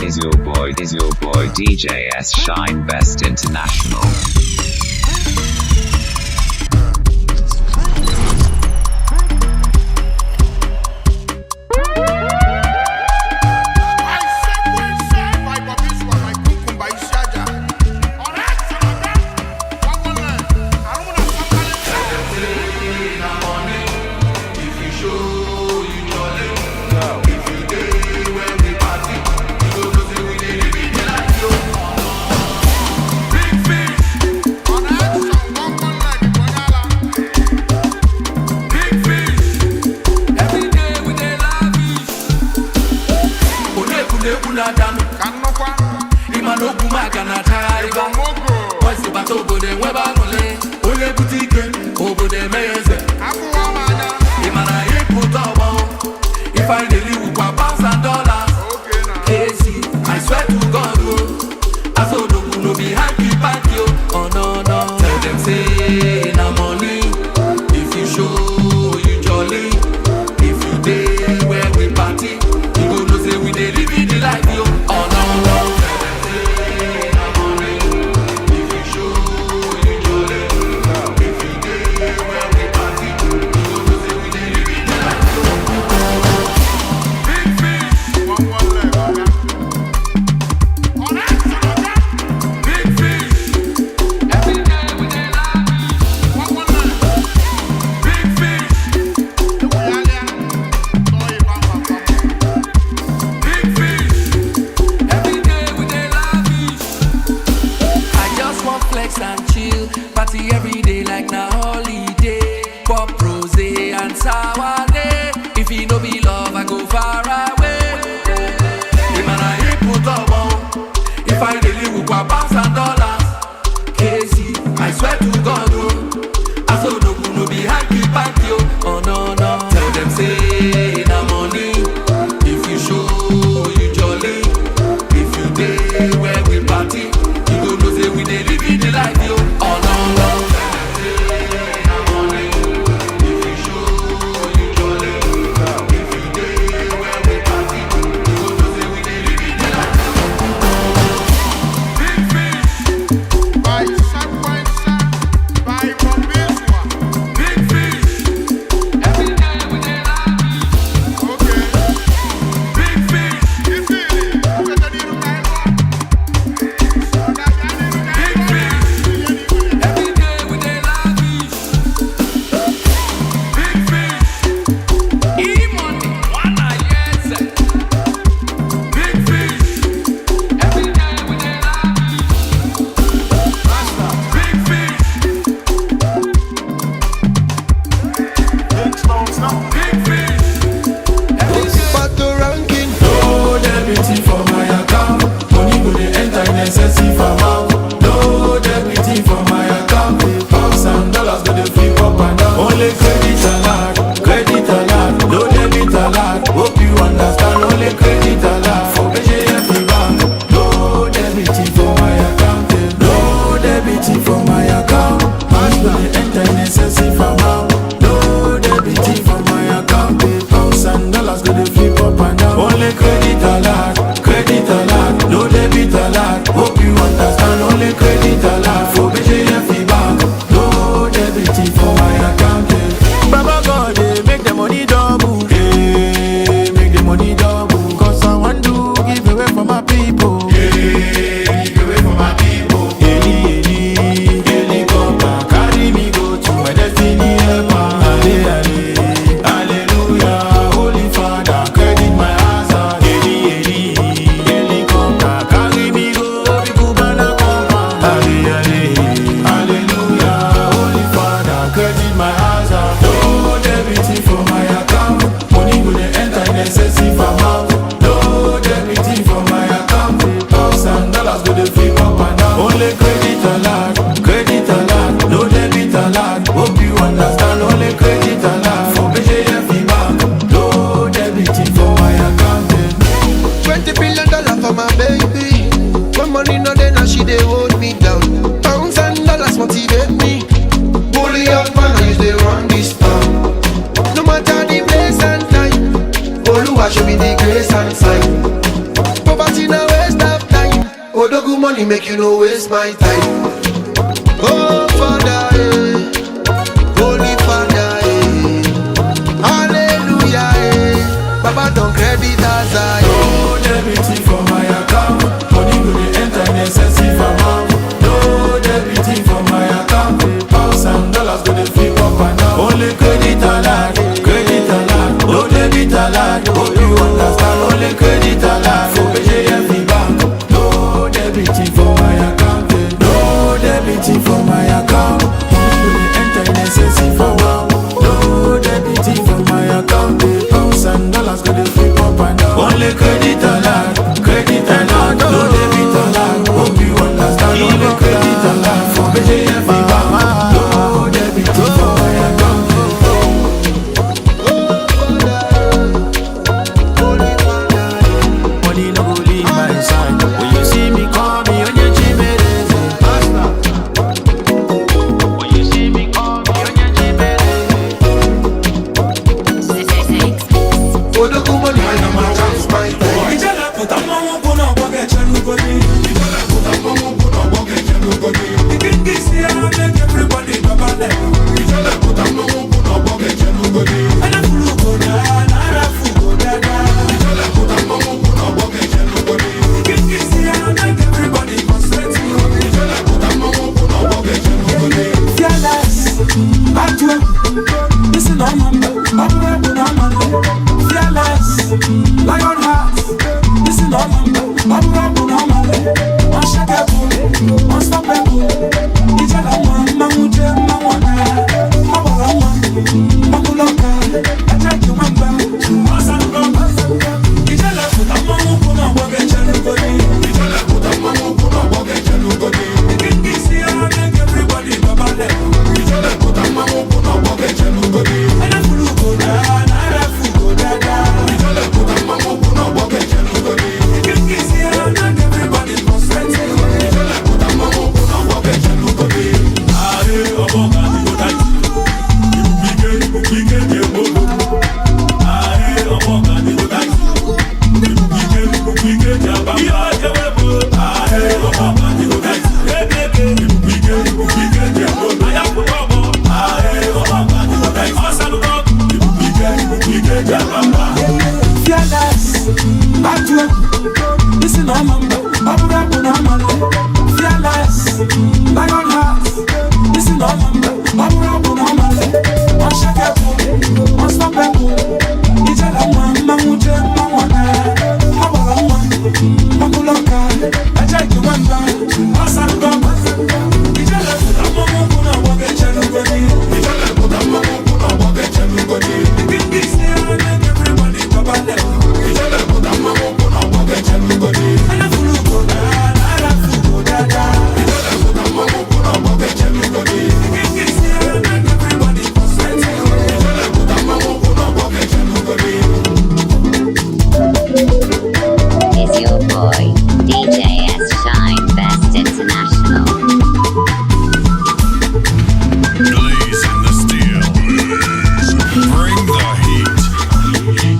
Is your boy DJ S Shine Best International. Only credit alert, credit Money make you no waste my time. Oh Father, eh. Holy Father, eh. Hallelujah, eh. Baba don't credit us, eh. No debiting for my account. Money go dey enter in excessive amount. No debiting for my account. Pounds and dollars go dey flip up and down. Only credit alert, credit alert. No debit alert. Hope you understand. Only credit alert for BJF Bank. No debiting for my account. No debiting for my account. Money go dey enter in excessive amount. No debiting for my account. Pounds and dollars go dey flip up and down. Only credit alert, no debit alert. Hope you understand. Only credit alert for BJF Bank. No debiting for my account. Holy Father, eh. Money no go leave my side. When you see me, call me Onyechi Mereze. When you see me, call me Onyechi Mereze. Odogu money make you no waste my time. Ijele pụta mmanwụ ụkwụ na ọgbọ ga-eche n'ugodi. Ike isi ya make everybody dọbale. Anafuru ugo na na-arafu ugo dada. Ike isi ya make everybody concentrate. Fearless, atụ egwu, isi na ọma mba, ọ bụrụ egwu na ọma nle. Fearless, lion heart, isi na ọma mba, ọ bụrụ egwu na ọma nle. Unshakable, unstoppable, ijele nwa mmanwụ jee mmanwụ ọna. Ọ gbara nwa, ọkụlụ ọka, eche ji nwamba, ọsalugo. Ijele pụta mmanwụ kwụ n'ọgbọ ga-eche n'ugodi. Ike isi ya make everybody dọbale. Anafuru ugo na na-arafu ugo dada. Ike isi ya make everybody concentrate. Fearless, atụ egwu, isi na ọma mba, ọ bụrụ egwu na ọma nle. Fearless, lion heart, isi na ọma mba, ọ bụrụ egwu na ọma nle. Unshakable, unstoppable, ijele nwa mmanwụ jee mmanwụ ọna. Ọ gbara nwa, ọkụlụ ọka, eche ji nwamba, ọsalugo. Ijele pụta mmanwụ ụkwụ na ọgbọ ga-eche n'ugodi. Ike isi ya make everybody dọbale. Anafuru ugo na na-arafu ugo dada. Ike isi ya make everybody concentrate. Is your boy, DJ S Shine Best International. Blaze in the steel. Bring the heat.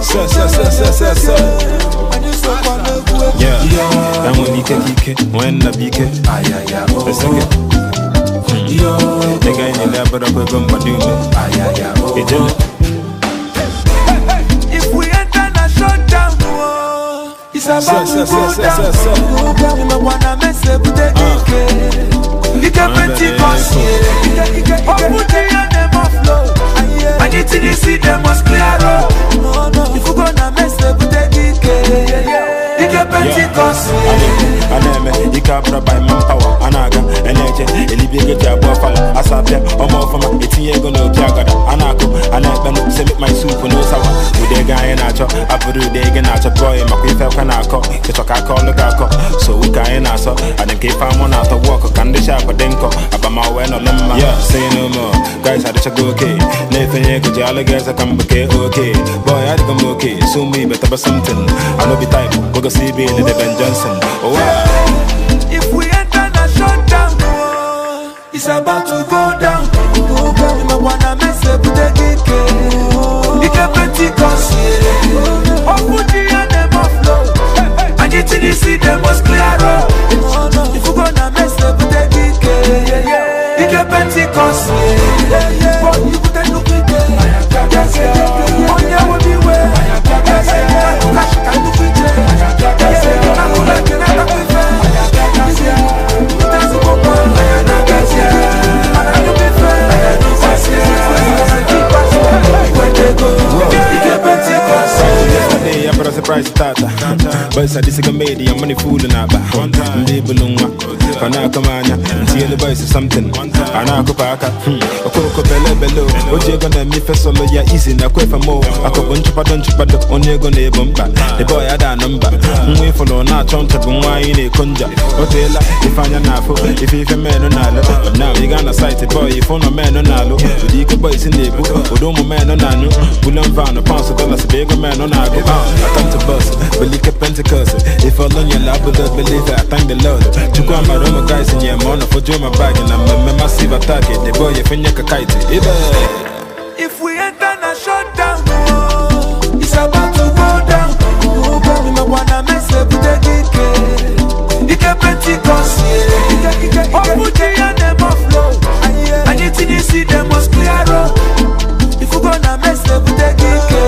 Sir, sir, sir, sir, sir, sir. Yeah, enwere ike ka ike nwee nna bụ ike Eseke. Ego anyị na-ele abụrọkwa ego mgbado ume Ijele. If we enter na shutdown, oh, it's about Sir, to sir, go sir, sir, down. sir, sir. Imekwana mese bute ike, ike Pentecost, yeah. Open the name of flow. Anything you see, them must clear up. If you go na mese bute ike, ike Pentecost, yeah. A na-eme ike abụrụ by manpower a na-aga a na-eje elibe ego ji abụọ fala asapịa ọma ọfọma etinye ego n'opi agada a na-akụ a na-ekpenụ sị make my soup no sour ụdị ego anyị na-achọ abụrụ ụdị ego na-achọ bọyị makwa ife ekwe na-akọ ịchọ ka aka ọlụ ga-akọ so ụka anyị na-asọ adị nke ife amụ na-atọ wọkụ ka ndị shapụ dị nkọ abamawe nọlụ mma yeah say no more guys adịchago oke na-efenye ego ji alụ gị eze ka mbụ kee oke boy adịgo m oke so ụmụ ibe taba something I no be type wegosi ibe ile Ben Johnson oh wow. If we enter na shutdown, oh, it's about to go down. them must clear up. If you go na mess, ebute gị ike. Ike Pentikọst, ibute nnukwu ike. Onye nwebe iwe, kashi ka nnukwu ije. Akụla ekele atakwa ife. Bute ezigbo nwa. Mana nnukwu ife. Ike Pentikọst. Yesterday, I brought a surprise tata. Boys, I disagree, made the money fool and abba. Ndị bulu nwa, ọ na-akọ m anya, ntinyelu boys something, a na-akụpa aka, okoko bele bele o, o ji ego na-eme ife solo ya easy na kwefe mo, akụbụ nchụpado nchụpado, onye ego na-ebo mkpa, the boy ada anọ mba, nwa ifụlụ na-achọ ncha bụ nwa anyị na-eko nja, o teela ife anya na-afụ, ife ife menụ na-alụ, but now ị gaa na site boy, ife ụlọ menụ na-alụ, ụdị ike boys na-ebu, ụdị ụmụ menụ na-anụ, bullion van, pounds, dollars, bụ ego menụ na-agụ, I come to bust, believe Pentecost. If all on your lap with the believe I thank the Lord. Chukwu amara ụmụ guys in your mono for my bag and I'm a massive attack. The boy if you kite. Ibe. If we enter na shutdown, oh, it's about to go down. Oh, wanna mess ebute gị ike. Ike Pentikọst, yeah. Open the and them flow. Anything you see, them must clear up. If you go na mess ebute gị ike.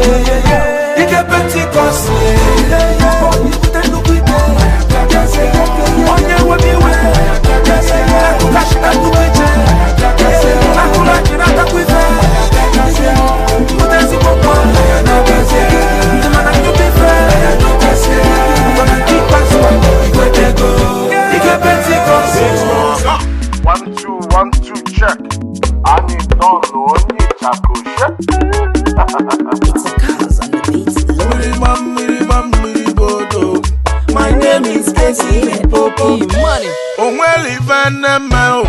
Ike Pentikọst, yeah. Ibute nnukwu ike. Onye nwebe iwe. Kashi ka nnukwu ije. Akụla ji na-atakwa ife. Bute ezigbo nwa. Ndị mana nnukwu ife. Mana nke ikpeazụ a, iweta ego. Ike Pentikọst. One, two, one, two, check. Anyị dọlụ onye ịchakoshe. My name is Casey Limpopo. Money. Onwere ife nne o,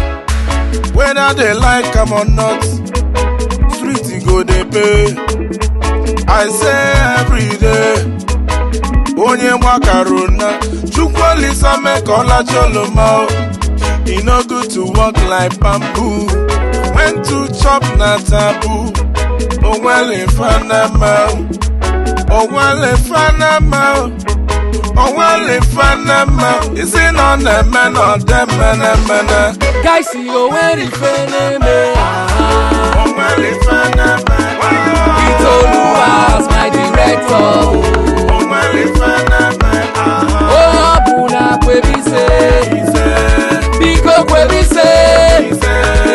whether they like am or not, street go dey pay. I say every day, onye gbakaruna, Chukwu Olisa mee ka ọ lacha oloma o. E no good to work like bamboo, when to chop na taboo. Onwere ife nne o, onwere ife nne o. Onwere ife na-eme, isi na ọ na-eme na ọ dị mene mene. Guys, o nwere ife na-eme. Onwere ife na-eme. Itoluwa as my director. Onwere ife na-eme. Onye ọbụla kwebise. Biko kwebise.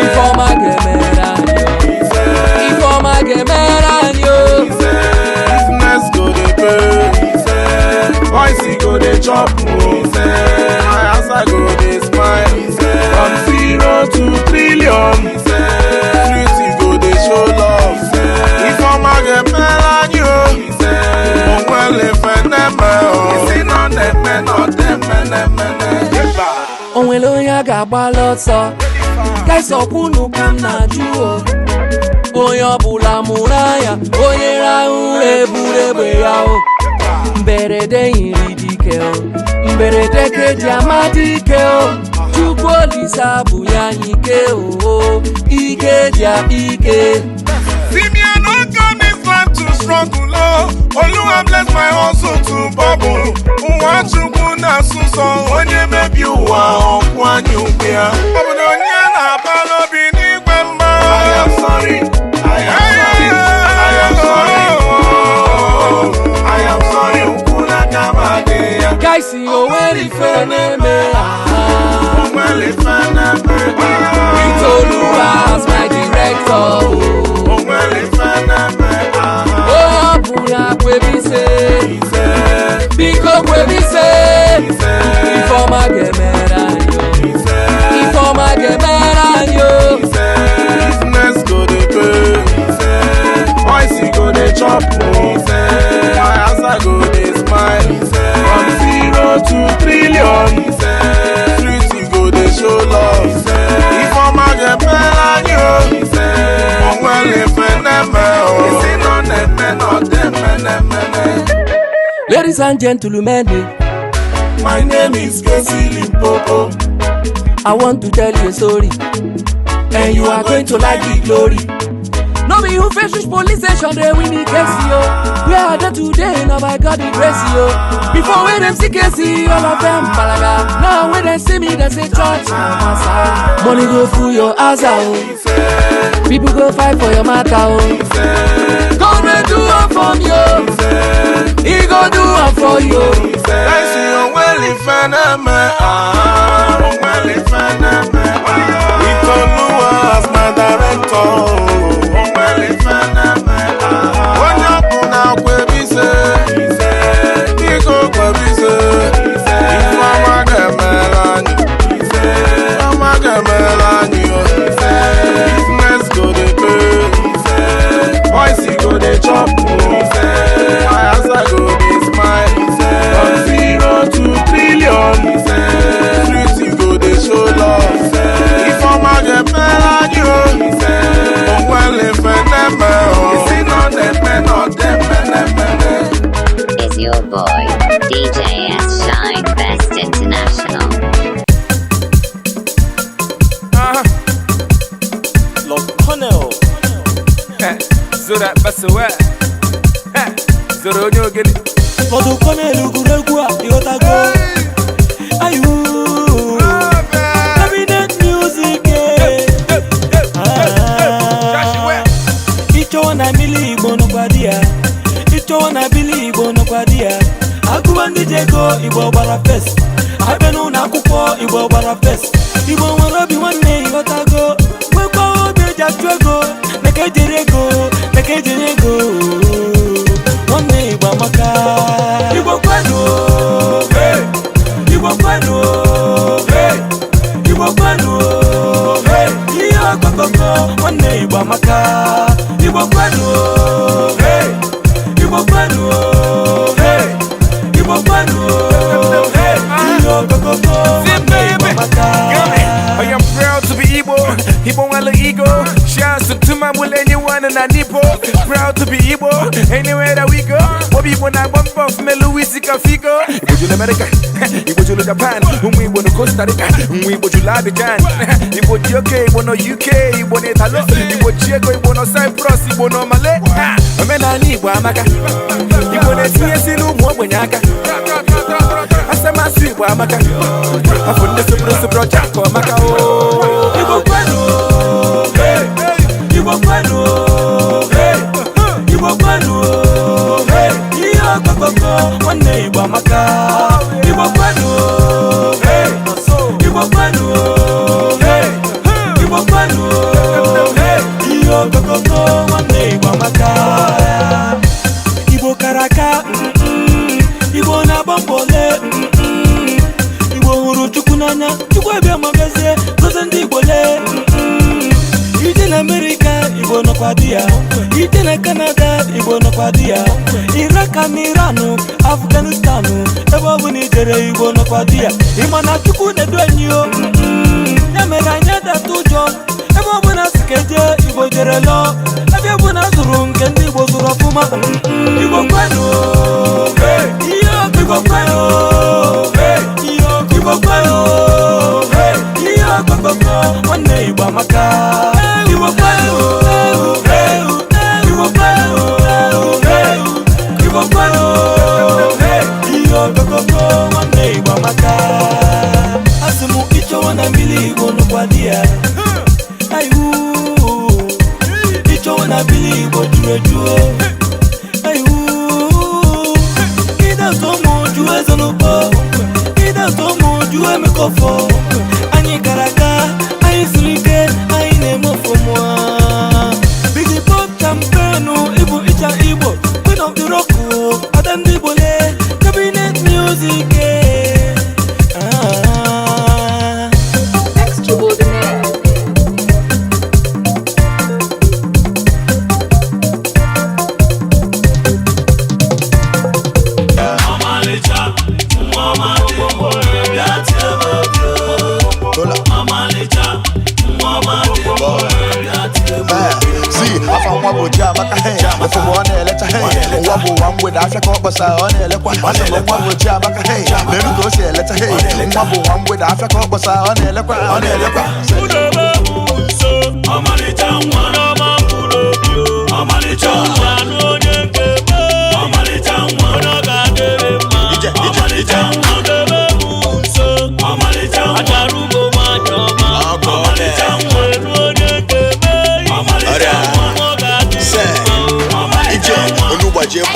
Ifeọma ga-emere anyị o. Ifeọma ga-emere anyị o. Business go dey pay. Boys go dey chop o. My house go dey smile. From zero to trillion. Street go dey show love. Ifeọma ga-emere anyị o. Onwere ife na-eme o. Isi na ọ na-eme na ọ dị mene mene. O nwere onye a ga-agbala ọsọ. Guys, ọkwụnụ ka m na-ajụ o. Onye ọbụla mụrụ anya, onye rahụ ụra eburu egbe ya o. Mberede yiri dike o. Mberede ka eji ama dike o. Chukwu Olisa bụ ya anyị ike o. Ike eji akpa ike. Simeon no come this life to struggle, oh. Oluwa bless my hustle to bubble. Nwa Chukwu na-asụsọ onye mebi ụwa ọkwụ anyị ụgbụ ya. Ọ bụ na onye na-aba n'obi n'igwe mma. I am sorry, I am sorry, I am sorry, oh. I am sorry, ukwu n'aka m adịghị ya. Guys, o nwere ife na-eme. O nwere ife na-eme. Itoluwa as my director. O nwere ife na-eme. Onye ọbụla kwebise. Biko kwebise. Ifeọma ga-emere anyị o. Ifeọma ga-emere anyị o. Business go dey pay. Boys go dey chop o. My house go dey smile. From zero to trillion. Street go dey show love. Ifeọma ga-emere anyị o. O nwere ife na-eme o. Isi na ọ na-eme na ọ dị mene mene. Ladies and gentlemen, My name is Casey Limpopo. I want to tell you a story, and you are going to like the glory. No be who face reach police station they win the case yo. Where are they today? Now by God the grace yo. Before when them see Casey, all of them balaga. Now when they see me, they say church na massa. Money go through your house oh. People go fight for your matter oh. God will do one for you. He go do one for you. Láìsí òǹwẹ́lì fẹ́nẹ́mẹ́, òǹwẹ́lì fẹ́nẹ́mẹ́. Ìtọ́lúwa as my director. Òǹwẹ́lì fẹ́nẹ́mẹ́. Onye ọbụla kwebise, biko kwebise. Ifeọma ga-emela anyị. Ifeọma ga-emela anyị o. Business go dey pay. Boys go dey chop o. My asa go dey smile. From 0 to trillion. Street go dey show love. Ifeọma ga-emela anyị o. Onwere ife na-eme o. Isi nọ na-eme nọ na-eme na-eme. Is your boy, DJ S Shine Best International. Lord Connell. Zora Basowa. Zoro onye ogene. Lord Connell gụrụ egwu a, ịghọtago? Ayu. Cabinet music, eh. Ah. Ịchọwa na mmiri Igbo nọkwa di ya. Ịchọwa na bili Igbo nọkwa di ya. Agụba ndị ji ego, Igbo gbara first. Abịa n'ụlọ akwụkwọ, Igbo gbara first. Igbo nwere obi nwanne, ịghọtago? Nwekwa obi eji achụ ego. Meka ejiri ego, meka ejiri ego. Nwanne, Igbo amaka. Igbo kwenu, hey! Igbo kwenu, hey! Igbo kwenu, hey! Ihe ọkọkọkọ, nwanne, Igbo amaka. Igbo kwenu, hey! Igbo kwenu, hey! Igbo kwenu, hey! Ihe ọkọkọkọ, nwanne, Igbo amaka. I am proud to be Igbo. Igbo nwere ego. Shouts to my anyone in Nipo. Proud to be Igbo. Anywhere that we go. Obi Igbo na bump off me Louis Figo. Igbo julu America. Igbo julu Japan. Ụmụ Igbo no Costa Rica. Ụmụ Igbo julu Abidjan. Igbo dị oke, Igbo no UK, Igbo na Italo. Igbo Chiego, Igbo no Cyprus, Igbo no Malay. Ha! Omenala Igbo amaka. Igbo na-etinyesi n'ụmụ ogbenye aka. Asamasụ Igbo amaka. Afọ ndị sụpụrụ sụpụrụ ọcha ka ọmaka o. Igbo kwenu, hey! Igbo kwenu, hey! Igbo kwenu, hey! Ihe ọkọkọkọ, nwanne, Igbo amaka. Igbo kwenu, hey! Igbo kwenu, hey! Igbo kwenu, hey! Ihe ọkọkọkọ, nwanne, Igbo amaka. Igbo kara aka, Igbo na-agba mbọ le, Igbo hụrụ Chukwu n'anya. Chukwu abịa ma bịazie gozie ndị Igbo lee. Ije na Amerịka, Igbo nọkwa di ya. Ije na Kanada, Igbo nọkwa di ya. Iraq na Iranụ, Afganistanụ, ebe ọ bụla ijere, Igbo nọkwa di ya. Ịma na Chukwu na-edu anyị o, ya mere anyị adata ụjọ. Ebe ọ bụla si ka eje, Igbo jere lọọ. Ebe ọ bụla zụrụ nke ndị Igbo zụrụ ọfụma. Igbo kwenu, hey! Ihe Igbo kwenu, hey! Igbo kwenu, hey! Ihe ọkọkọkọ, nwanne, Igbo amaka. Igbo kwenu, hey! Igbo kwenu, hey! Igbo kwenu, hey! Ihe ọkọkọkọ, nwanne, Igbo amaka. Asị m, ịchọwa na mmiri, Igbo nọkwa di ya. Ayiwu, ịchọwa na mmiri, Igbo juru eju. Ayiwu, ịdatọ ụmụ ju eze n'ụkpọ, ịdatọ ụmụ ju emekọfọ. Anyị kara aka, anyị siri ike, anyị na-eme ọfụma. Big Pop Champagne, ịbụ ịcha Igbo, Queen of the Rock, ada ndị Igbo lee. Cabinet music, eh. Ah. Extraordinaire. Ọmalịcha nwa ọma dị mma, bịa tie m obi o. Ọmalịcha nwa ọma dị mma, bịa tie m obi. Si afa nwa bụ Chiamaka, hey, ọfụma ọ na-elecha, hey, ụwa bụ ụwa mgbede, afịa ka ọ kpọsa ọ na-elekwa. Asị m nwa bụ Chiamaka, hey, n'elu ka o si elecha, hey, nwa bụ ụwa mgbede, afịa ka ọ kpọsa ọ na-elekwa, ọ na-elekwa. Ọmalịcha nwa ọma mkpụrụ obi o.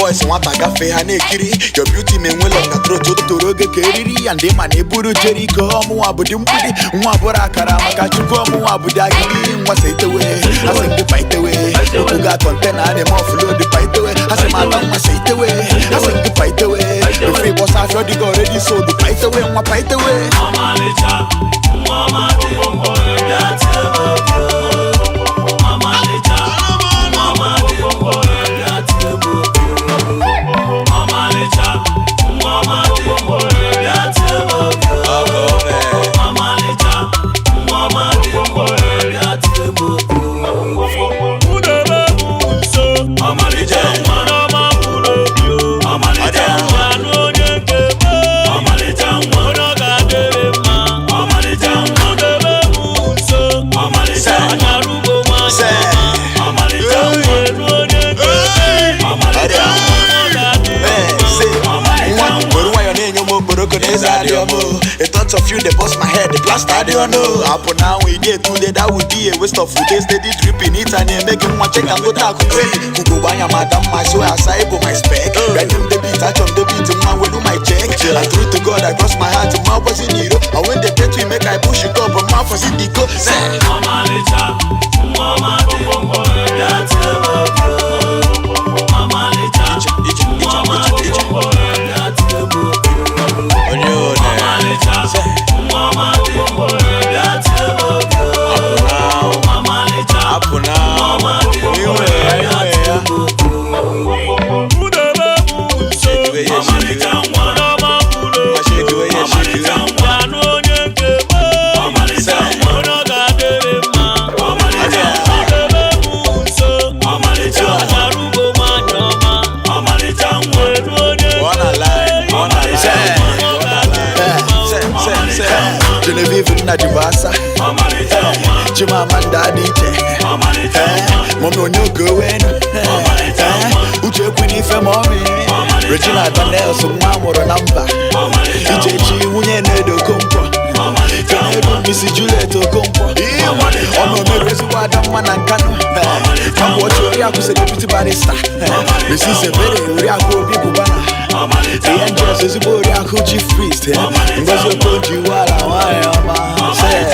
Boys nwata gafee ha na-ekiri. Your beauty ma enwe long na throat. O toro oge ka eriri ya ndị ma na eburu Jericho. Ọmụnwa bụ dị mgbidi. Nwa bụrụ akara maka Chukwu. Ọmụnwa bụ dị agidi. Nwa sa itewe. Asị m gị pa itewe. Okwu ga kọntena a na-eme offload pa itewe. Asị m ata nwa sa itewe. Asị m gị pa itewe. Ofe ịgbọsa afọ dịka already sold pa itewe nwa pa itewe. Ọmalịcha, nwa ọma dị mkpọ, bịa tie m obi o. Ọmalịcha, nwa ọma dị mkpọ, bịa tie m obi o. Ọmalịcha, nwa ọma dị mkpọ, bịa tie m obi o. Ọmalịcha, nwa ọma dị mkpọ, bịa tie m obi o. Kwudebe m nso, ọmalịcha nwa n'ọma mkpụrụ obi o. Ọmalịcha nwa anụ onye nke m o. Ọmalịcha nwa onye ọ ga-adịrị mma. Ọmalịcha nwa kwudebe m nso, ọmalịcha anyara ugbo nwanyị ọma. Ọmalịcha nwa elu onye nke m. Ọmalịcha nwa onye ọ ga-adịrị mma. Nwa were nwayọ na-enye m okporoko na eze adịọ m o. A thought of you dey bust my head, the plaster adịọ no. Apụ na anwụ ide etule, that would be a waste of food. Steady dripping, it a na-eme gị nwa check and go tackle training. Ugogbe anya ma ada mma, so asa ịbụ my spec. Ready m debit, achọ m debit, nwa welu my check. I true to God, I cross my heart, ma gbazi n'iro. And when they get to me, make I push it up, ma fọzi diko. Say. Ọmalịcha, nwa ọma dị mkpọ, bịa tie m obi o. Ọmalịcha, nwa ọma dị mkpọ, bịa tie m obi o. Ọmalịcha, nwa ọma dị mkpọ, bịa tie m obi o. Ọmalịcha, nwa ọma dị mkpọ, bịa tie m obi o. Kwudebe m nso, ọmalịcha nwa n'ọma mkpụrụ obi o. Ọmalịcha nwa anụ onye nke m o. Ọmalịcha nwa onye ọ ga-adịrị mma. Ọmalịcha kwudebe m nso, ọmalịcha anyara ugbo nwanyị ọma. Ọmalịcha nwa elu onye nke m. Ọmalịcha nwa onye ọ ga-adịrị mma. Ọmalịcha nwa. Genevieve Nnajibasa Chimamanda Adichie Mọmi Onye Owenu Uche Ekwunife mọmi Regina Daniels nwa amụrụ na mba Ichechi nwunye na-edo Okonkwo Kenedu Mrs. Juliet Okonkwo Ọnụ omeru ezigbo ada mma na Nkanu Kamgbe ọchị oriakụ celebrity barrister Mrs. Ebere oriakụ Obi Kubana The Angels ezigbo oriakụ chief priest Ngozi Okonjo Iweala nwanyị ọma Say.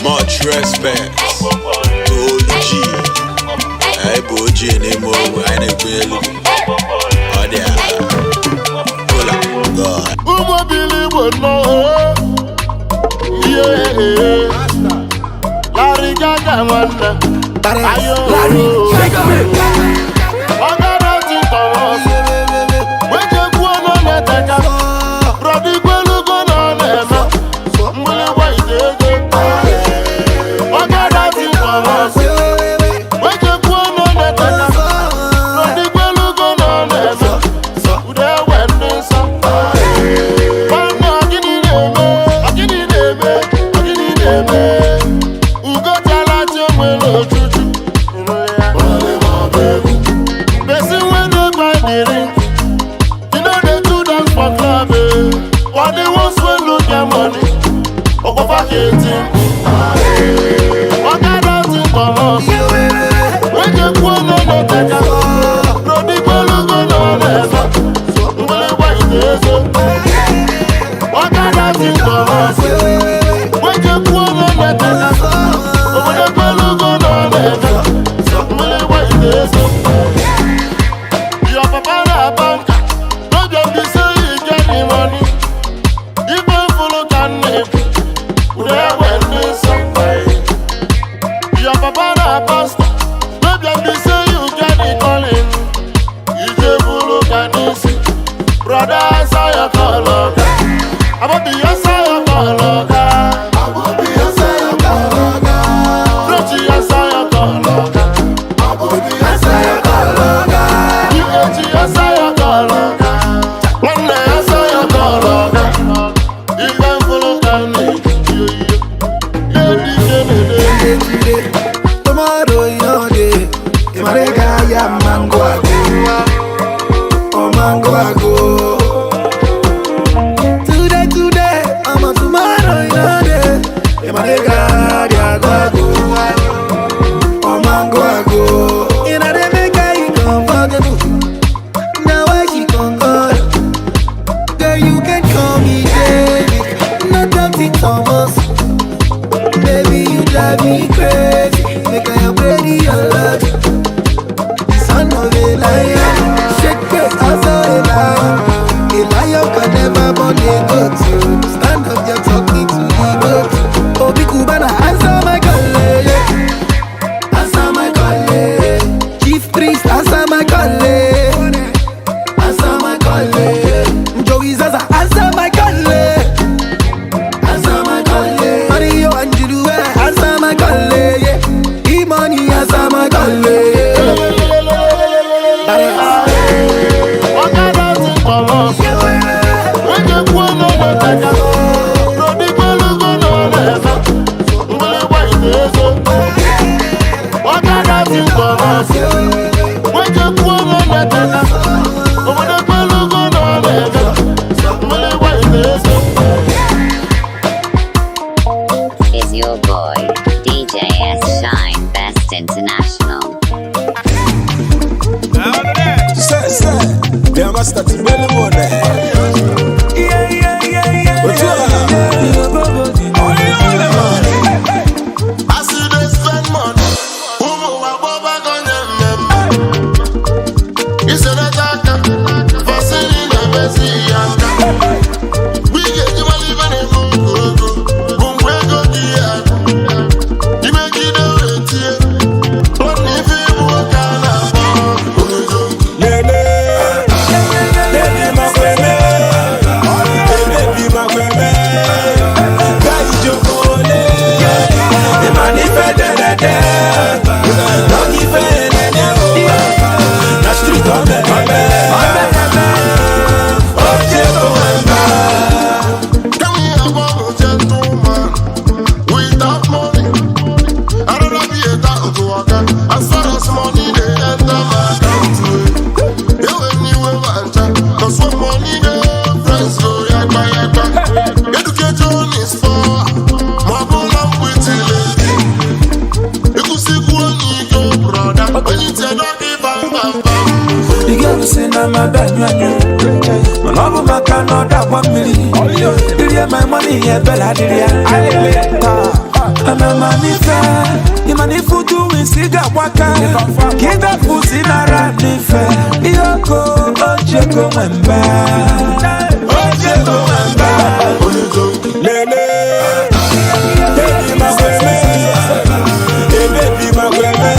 Much respect to Olu G. Anyị bụ ojii n'ime ogbe, anyị na-ekwenye elu. Ọ dị a. Kola, God. Ụmụ obili Igbo nnọọ, ihe ee Larry Gaga nwanne ayo ọgara titọrọ wejekwuo nọ na-eteka brọdigwelugo nọ na-eme mgbịlịgba ite ego ọgara titọrọ wejekwuo nọ na-eteka brọdigwelugo nọ na-eme ude ewe ndị nsọ. Nwanne ọgịnị na-eme, ọgịnị na-eme, ọgịnị na-eme. Ugo chalachi enwere ojuju. Ịnụrụ ya? drive me crazy. Make I upgrade your love. Son of a lion, shake it as a lion. A lion can never born a goat. Stand up, you're talking to the goat. Obi Cubana, answer my call. Yeah. Answer my call. Yeah. Chief priest, answer my call. Yeah. Answer my call. Yeah. Joey Zaza, answer my call. Yeah. Answer my call. Yeah. Mario and Judu, answer my call. Yeah. E-money, answer my call. Yeah. Is your boy, DJ S Shine Best International. As you dey spend money, ụmụ agbọghọ gọnye mmemme. Iselata aka, fasili na-emezi ya nka. Mgbe ị ga-ejiwala ibe na-eme ukwu ego, bụ mgbe ego gị agụ. Imegide wee tie, nwanne ife ịbụ nwoke a na-akpọ ojo. Tell me about a gentleman without money. I'd rather be a dog to walk as far as money they enter my account. You anywhere want cause when money dey, friends go yagba yagba. Education is power. Mabula with lady. Ikusiku onye brother. Onye tell don't give bam bam bam. The girl say na my bad you, my love my cannot that 1 million. Did my money yeah bella did ya? And I'm money fair. You money for doing cigar waka. Get that pussy na rani fair. Yoko ojeko wemba. Ojeko wemba. Lele, baby my baby, baby my baby.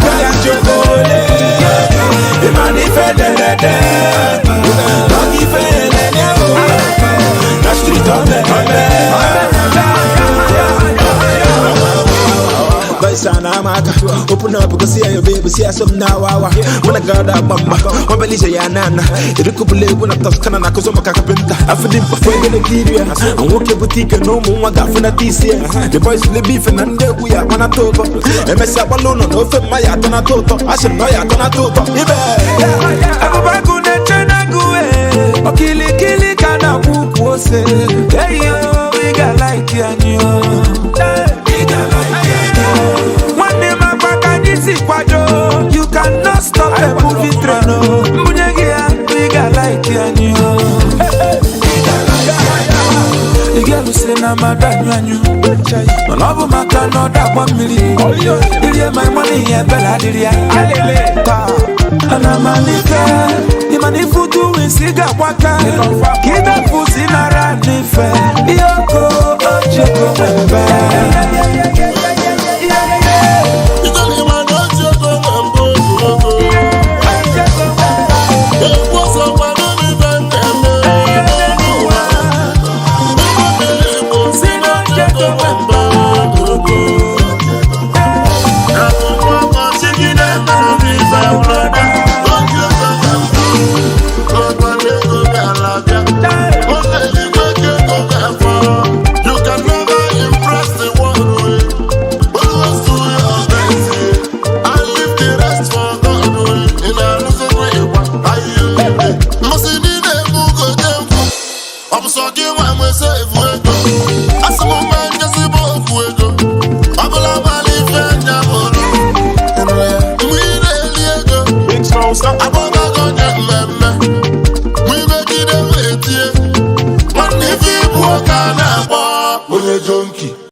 Kaya chokole, imani fedele, doggy fedele, na street on the Open up, go see your baby, see some now. When I got that mama, Obelize ya nana. Irikubule when I Toscana, Nakosoma Kakapenta. I feel it before Nigeria. And walk a boutique and no more Gafuna this year. The boys will be beef and we are on a toto. MS Abalona, no Maya Tonatoto. I should know ya Tonatoto. Okili kili kana kukwose. Hey yo, we got like you. You cannot stop a movie train. Munyagia, we got like you. The girl who say na madam you, my love my cannot that 1 million. Did my money yeah bella did ya? And I'm money fair. The money for doing cigar waka. Keep that pussy na rani fair. Yoko, ojeko, wembe.